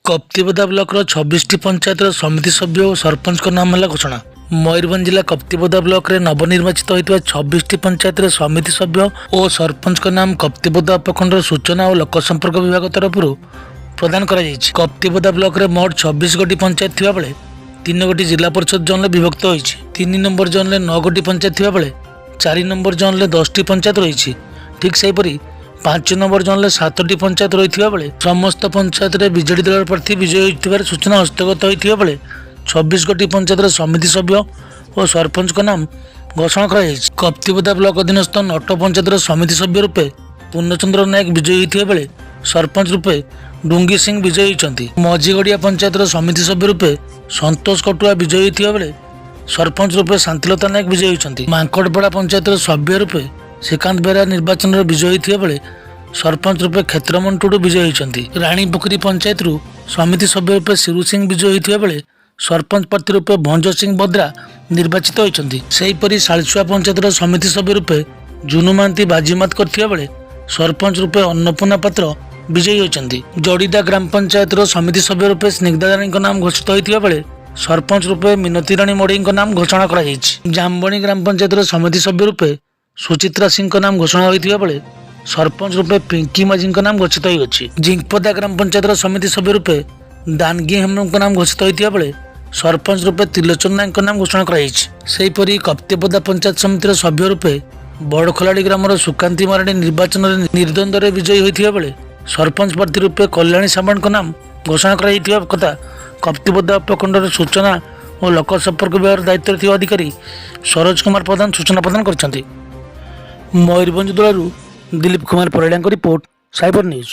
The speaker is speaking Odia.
କପ୍ତିପଦା ବ୍ଲକର 26ଟି ପଞ୍ଚାୟତର ସମିତି ସଭ୍ୟ ଓ ସରପଞ୍ଚଙ୍କ ନାମ ହେଲା ଘୋଷଣା। ମୟୂରଭଞ୍ଜ ଜିଲ୍ଲା କପ୍ତିପଦା ବ୍ଲକରେ ନବନିର୍ବାଚିତ ହୋଇଥିବା 26ଟି ପଞ୍ଚାୟତରେ ସମିତି ସଭ୍ୟ ଓ ସରପଞ୍ଚଙ୍କ ନାମ କପ୍ତିପଦା ଉପଖଣ୍ଡର ସୂଚନା ଓ ଲୋକସମ୍ପର୍କ ବିଭାଗ ତରଫରୁ ପ୍ରଦାନ କରାଯାଇଛି। କପ୍ତିପଦା ବ୍ଲକରେ ମୋଟ 26 ଗୋଟି ପଞ୍ଚାୟତ ଥିବାବେଳେ 3 ଗୋଟି ଜିଲ୍ଲା ପରିଷଦ ଜୋନ୍ରେ ବିଭକ୍ତ ହୋଇଛି। 3 ନମ୍ବର ଜୋନ୍ରେ 9 ଗୋଟି ପଞ୍ଚାୟତ ଥିବାବେଳେ 4 ନମ୍ବର ଜୋନ୍ରେ 10ଟି ପଞ୍ଚାୟତ ରହିଛି। ଠିକ୍ ସେହିପରି 5 ନମ୍ବର ଜୋନ୍ରେ ସାତଟି ପଞ୍ଚାୟତ ରହିଥିବା ବେଳେ ସମସ୍ତ ପଞ୍ଚାୟତରେ ବିଜେଡି ଦଳର ପ୍ରାର୍ଥୀ ବିଜୟୀ ହୋଇଥିବାର ସୂଚନା ହସ୍ତଗତ ହୋଇଥିବା ବେଳେ 26 ଗୋଟି ପଞ୍ଚାୟତର ସମିତି ସଭ୍ୟ ଓ ସରପଞ୍ଚଙ୍କ ନାମ ଘୋଷଣା କରାଯାଇଛି। କପ୍ତିପଦା ବ୍ଲକ ଅଧୀନସ୍ଥ ନଟ ପଞ୍ଚାୟତର ସମିତି ସଭ୍ୟ ରୂପେ ପୂର୍ଣ୍ଣଚନ୍ଦ୍ର ନାୟକ ବିଜୟୀ ହୋଇଥିବା ବେଳେ ସରପଞ୍ଚ ରୂପେ ଡୁଙ୍ଗି ସିଂ ବିଜୟୀ ହୋଇଛନ୍ତି। ମଝିଗଡ଼ିଆ ପଞ୍ଚାୟତର ସମିତି ସଭ୍ୟ ରୂପେ ସନ୍ତୋଷ କଟୁଆ ବିଜୟୀ ହୋଇଥିବା ବେଳେ ସରପଞ୍ଚ ରୂପେ ଶାନ୍ତିଲତା ନାୟକ ବିଜୟୀ ହୋଇଛନ୍ତି। ମାଙ୍କଡ଼ପଡ଼ା ପଞ୍ଚାୟତର ସଭ୍ୟ ରୂପେ ଶ୍ରୀକାନ୍ତ ବେହେରା ନିର୍ବାଚନରେ ବିଜୟୀ ହୋଇଥିବା ବେଳେ ସରପଞ୍ଚ ରୂପେ କ୍ଷେତ୍ରମଣି ଟୁଡୁ ବିଜୟୀ ହୋଇଛନ୍ତି। ରାଣୀପୋଖରୀ ପଞ୍ଚାୟତରୁ ସମିତି ସଭ୍ୟ ରୂପେ ଶିରୁ ସିଂ ବିଜୟୀ ହୋଇଥିବା ବେଳେ ସରପଞ୍ଚ ପ୍ରାର୍ଥୀ ରୂପେ ଭଞ୍ଜ ସିଂ ଭଦ୍ରା ନିର୍ବାଚିତ ହୋଇଛନ୍ତି। ସେହିପରି ଶାଳଛୁଆ ପଞ୍ଚାୟତର ସମିତି ସଭ୍ୟ ରୂପେ ଜୁନୁ ମହାନ୍ତି ବାଜିମାତ କରିଥିବା ବେଳେ ସରପଞ୍ଚ ରୂପେ ଅନ୍ନପୂର୍ଣ୍ଣା ପାତ୍ର ବିଜୟୀ ହୋଇଛନ୍ତି। ଜଡ଼ିଦା ଗ୍ରାମ ପଞ୍ଚାୟତର ସମିତି ସଭ୍ୟ ରୂପେ ସ୍ନିଗ୍ଧା ରାଣୀଙ୍କ ନାମ ଘୋଷିତ ହୋଇଥିବା ବେଳେ ସରପଞ୍ଚ ରୂପେ ମିନତୀ ରାଣୀ ମଢ଼େଇଙ୍କ ନାମ ଘୋଷଣା କରାଯାଇଛି। ଜାମବଣି ଗ୍ରାମ ପଞ୍ଚାୟତର ସମିତି ସଭ୍ୟ ରୂପେ ସୁଚିତ୍ରା ସିଂଙ୍କ ନାମ ଘୋଷଣା ହୋଇଥିବା ବେଳେ ସରପଞ୍ଚ ରୂପେ ପିଙ୍କି ମାଝୀଙ୍କ ନାମ ଘୋଷିତ ହୋଇଅଛି। ଝିଙ୍କପଦା ଗ୍ରାମ ପଞ୍ଚାୟତର ସମିତି ସଭ୍ୟ ରୂପେ ଦାନଗି ହେମ୍ବ୍ରମଙ୍କ ନାମ ଘୋଷିତ ହୋଇଥିବା ବେଳେ ସରପଞ୍ଚ ରୂପେ ତ୍ରିଲୋଚନ ନାୟକଙ୍କ ନାମ ଘୋଷଣା କରାଯାଇଛି। ସେହିପରି କପ୍ତିପଦା ପଞ୍ଚାୟତ ସମିତିର ସଭ୍ୟ ରୂପେ ବଡ଼ଖଲାଡ଼ି ଗ୍ରାମର ସୁକାନ୍ତି ମାରାଣୀ ନିର୍ବାଚନରେ ନିର୍ଦ୍ୱନ୍ଦ୍ୱରେ ବିଜୟୀ ହୋଇଥିବା ବେଳେ ସରପଞ୍ଚ ପ୍ରାର୍ଥୀ ରୂପେ କଲ୍ୟାଣୀ ସାମନ୍ତଙ୍କ ନାମ ଘୋଷଣା କରାଯାଇଥିବା କଥା କପ୍ତିପଦା ଉପଖଣ୍ଡର ସୂଚନା ଓ ଲୋକ ସମ୍ପର୍କ ବିଭାଗର ଦାୟିତ୍ୱରେ ଥିବା ଅଧିକାରୀ ସରୋଜ କୁମାର ପ୍ରଧାନ ସୂଚନା ପ୍ରଦାନ କରିଛନ୍ତି। ମୟୂରଭଞ୍ଜ ଦଳରୁ ଦିଲ୍ଲୀପ କୁମାର ପରିଡ଼ାଙ୍କ ରିପୋର୍ଟ, ସାଇବର ନ୍ୟୁଜ୍।